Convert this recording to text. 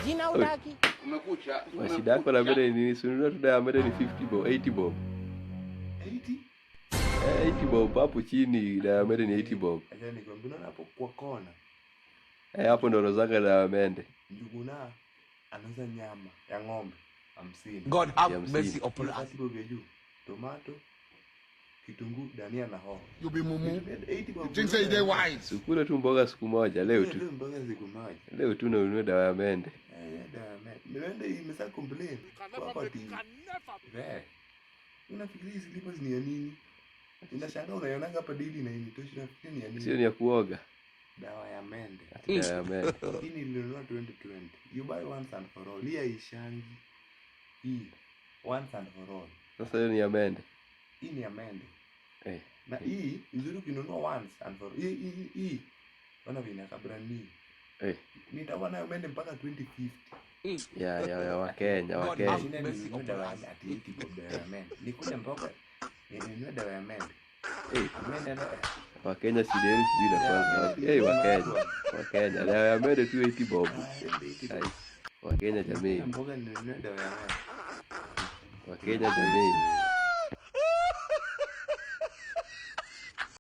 Jina utaki? Umekucha. Mashida yako na mende ni nini? Si ununue tu dawa ya mende ni 50 bob, 80 bob. 80? Eh, 80 bob hapo chini dawa ya mende ni 80 bob. Acha nikwambie, unaona hapo kwa kona. Eh, hapo ndo rozanga dawa ya mende. Njuguna anauza nyama ya ng'ombe 50. God Ya have 50. mercy upon us. Hiyo bob ya juu. Tomato, kitunguu, dania na hoho. You be mumu. 80 bob. You think say they wise? Sikule tu mboga siku moja leo tu. Leo mboga siku moja. Leo tu na ununue dawa ya mende. Eh, dawa ya mende. Mende imesa complain. Kwa ati. Eh. Unafikiria hizi slippers ni ya nini? Inashangaa unaionanga hapa daily na initoshi, unafikiria ni ya nini? Sio ni ya kuoga. Dawa ya mende. Ati dawa ya mende. Hii nilinunua 2020. You buy once and for all. Hii haishangi. Hii once and for all. Sasa hiyo ni ya mende. Hii ni ya mende. Eh. Na hii nzuri ukinunua once and for all. Hii hii hii. Ona vile inakaa brand new. Eh. Nitakuwa nayo mende mpaka 2050. Ya Wakenya, God Wakenya. have Shida mercy ninunue upon dawa ya us. ati 80 bob dawa ya mende. Nikule mboga. Ninunue dawa ya mende. Eh, Mende na Wakenya shida yenu sijui inakuanga wapi. Eh, Wakenya. Wakenya dawa ya mende tu 80 bob. Ah, Ai. Wakenya jamii. mboga ninunue dawa ya mende. Wakenya jamii.